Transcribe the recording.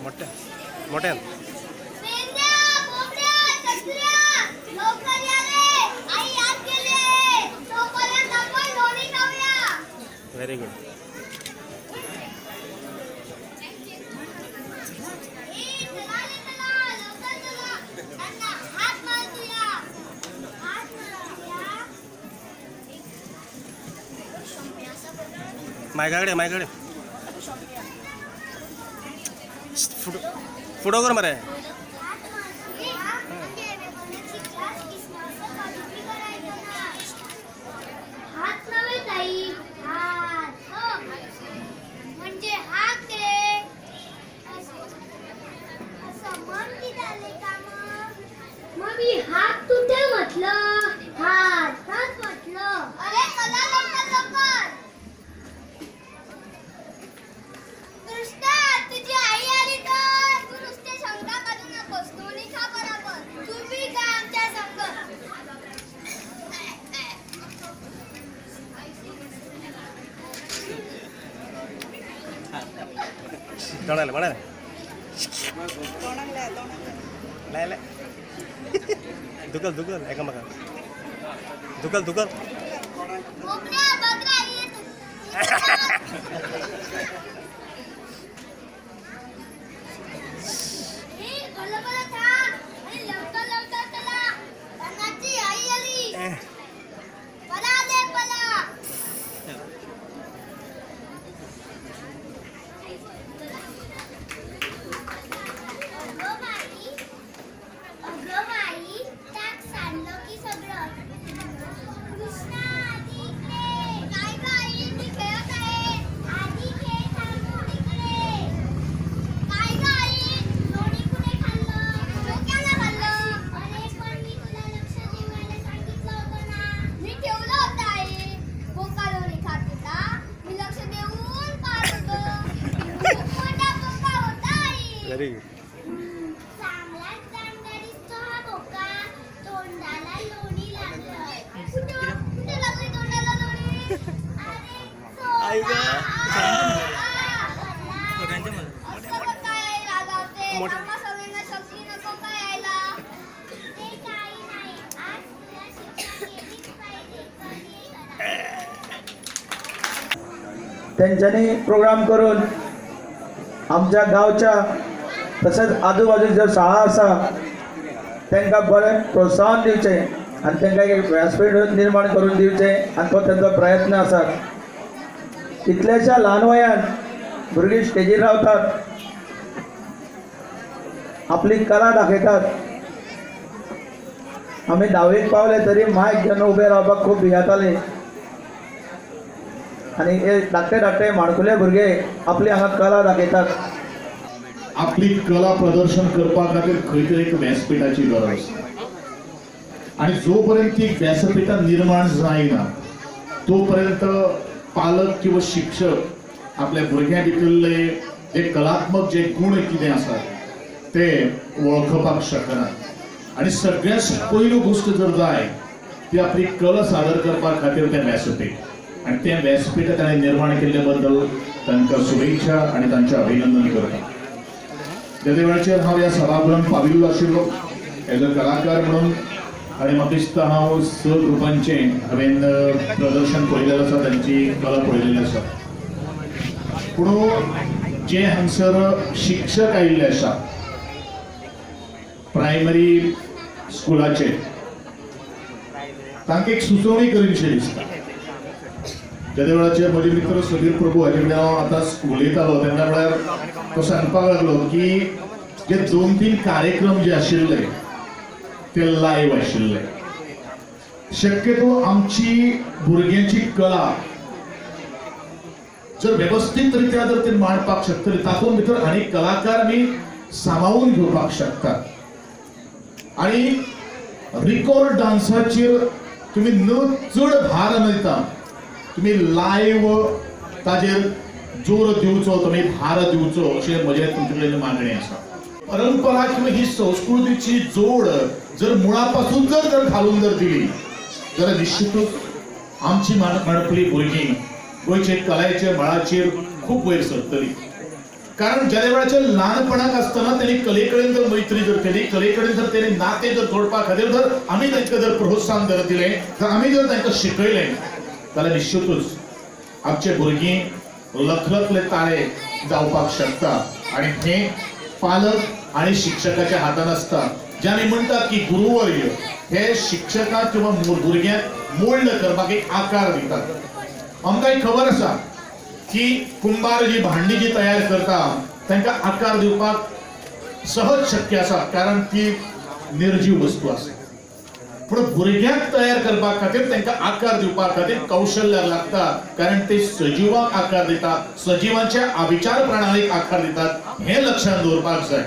मोठ्या मोठ्यान. मेंढ्या, बोबड्या, चकऱ्या, लवकर या रे. आई आत गेली आहे. तोपर्यंत आपण लोणी खाऊया. Very good. ए, चला रे, चला, लवकर चला. त्यांना हात मारूया. हात मारूया. मायकाकडे मायकाकडे फुटो फुटो कर मरे. हात मारूया. म्हणजे क्लास किसनाचं कधी करायचं ना. हात नव्हे ताई, हात. हो. म्हणजे हात रे. असं मन की झाले का मग? मग मी हात तुटे म्हटलं, हात हात म्हटलं. अरे चला लवकर लवकर. कृष्णा, तुझी आई आली तर तू नुसते शंका काढू नकोस, लोणी खा बराबर. तू बी का आमच्या संग. तोंडाला म्हणाले लायले. दुकल दुकल एकामेका दुकल दुकल. बोबड्या, बकऱ्या, ये तू. ए, भलं भलं थांब आणि लवकर लवकर चला. धनाची आई आली. पळा रे पळा. अगं माई, अगं माई, ताक सांडलं की सगळं. कृष्णा, आधी इकडे. काय गं आई, मी खेळत आहे. आधी खेळ थांबून इकडे. काय गं आई, लोणी कुठे खाल्लं? डोक्याला खाल्लं. अरे पण मी तुला लक्ष ठेवायला सांगितलं होतं ना. मी ठेवलं होतं आई. बोका लोणी खात होता, मी लक्ष देऊन पाहत होतो. खूप मोठा बोका होता आई. Very good. चांगलाच चांगला दिसतो हा बोका. तोंडाला लोणी लागलं. कुठं कुठे लागली तोंडाला लोणी? अरे आई गं. सोडा. असं का काय आई रागावते? आम्हा सगळ्यांना शक्ती नको काय यायला? ते काही नाही, आज तुला शिक्षा केलीच पाहिजे. कधी करा. त्यांच्यानी प्रोग्राम करून आमच्या गांवच्या तशेंच आजूबाजू ज्यो शाळा आसा तांकां बरें प्रोत्साहन दिवचें आनी तांकां एक व्यासपीठ निर्माण करून दिवचें आनी तो तांचो प्रयत्न आसा. कितल्याश्या ल्हान वयान भुरगीं स्टेजीर रावतात, आपली कला दाखयतात. आमी धावेक पावले तरी मायक घेवन उबे रावपाक खूब भियेताले आनी हे धाकटे धाकटे माणकुले भुरगे आपली हांगा कला दाखयतात. आपली कला प्रदर्शन करपा खातीर खंय तरी एक व्यासपीठाची गरज आनी जोपर्यंत ती व्यासपीठां निर्माण जायना तोपर्यंत पालक किंवा शिक्षक आपल्या भुरग्यां भितरले जे कलात्मक जे गुण कितें आसात ते वळखपाक शकना. आनी सगळ्यांत पयली गोश्ट जर जाय ती आपली कला सादर करपा खातीर तें व्यासपीठ आनी तें व्यासपीठ ताणें निर्माण केल्ले बद्दल तांकां शुभेच्छा आनी तांचें अभिनंदन करता. तेदे वेळाचेर हांव ह्या सभागृहांत पाविल्लो आशिल्लो एज अ कलाकार म्हणून आनी म्हाका दिसता हांव स ग्रुपांचें हांवें प्रदर्शन पळयलेलें आसा, तांची कला पळयलेली आसा. पूण जे हांगसर शिक्षक आयिल्ले आसा प्रायमरी स्कुलाचे तांकां एक सुचोवणी करीनशी दिसता. तेदे वेळाचेर म्हजे मित्र सुधीर प्रभू हाजे कडेन हांव आतां उलयतालो तेन्ना म्हळ्यार तो सांगपाक लागलो की जे 2-3 कार्यक्रम जे आशिल्ले ते लायव्ह आशिल्ले. शक्यतो आमची भुरग्यांची कला जर वेवस्थीत रित्या जर ते मांडपाक शकतले तातूंत भितर आनी कलाकार आमी सामावून घेवपाक शकतात. आनी रिकॉर्ड डान्साचेर तुमी न चड भार न दिता तुमी लायव्ह ताजेर जोर दिवचो, तुमी भार दिवचो अशें म्हजें तुमचे कडेन मागणें आसा. परंपरा किंवा ही संस्कृतीची जोड जर मुळापासून जर जर घालून जर दिली जाल्यार निश्चितूच आमची मांडपली भुरगीं गोंयचे कलायचे मळाचेर खूब वयर सरतली. कारण ज्या वेळाचेर ल्हानपणाक आसतना तेणी कले कडेन जर मैत्री जर केली, कले कडेन जर तेणी नातें जर जोडपा खातीर जर आमी तांकां जर प्रोत्साहन जर दिलें, जर आमी जर तांकां शिकयलें जाल्यार निश्चितूच आमचे भुरगीं लखलखले ताळे जावपाक शकता. आनी हें पालक आनी शिक्षकाच्या हातान आसता. जे आमी म्हणटात की गुरुवर्य हे शिक्षकाक किंवा भुरग्यांक मोल्ड करपाक एक आकार दितात. आमकां एक खबर आसा की कुंभार जी भांडी जी तयार करता तांकां आकार दिवपाक सहज शक्य आसा, कारण ती निर्जीव वस्तू आसा. पूण भुरग्यांक तयार करपा खातीर तांकां आकार दिवपा खातीर कौशल्य लागता, कारण ते सजीवांक आकार दितात, सजीवांच्या विचार प्रणालीक आकार दितात. हें लक्षांत दवरपाक जाय.